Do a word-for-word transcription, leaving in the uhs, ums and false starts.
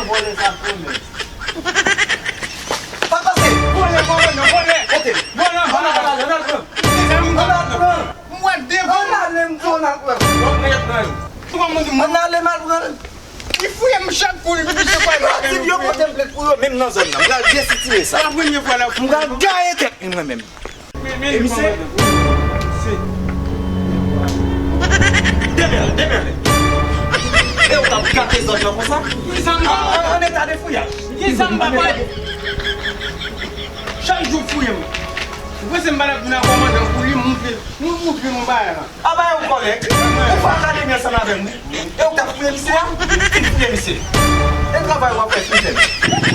Vòlè sa vòlè. Pa pase. Vòlè, vòlè, vòlè. Kote? Vòlè, vòlè. Ann al pran. Ann al pran. Mwen devan. Ann ale, m di w ann al pran. Ann ale, m al pran. Li fouye m chak kou, li misye pa. Yo di m yo pote m plent pou yo, menm nan zòn nan. M pral desitire sa. M pral gaye tèt li mwen menm. E misye? Demèl, demèl. E ou t ap gate zòn nan konsa? An eta de fouyaj. Chak jou fouye m. Ou panse m pa t ap vin a kòmandan pou li, m moute, m moute yon bagay la. A bay ou kòlèg. Ou fè akademi ansanm avè m, wi. E ou t ap fouye misye a? Fin fouye misye. E travay w ap fè fin fè m.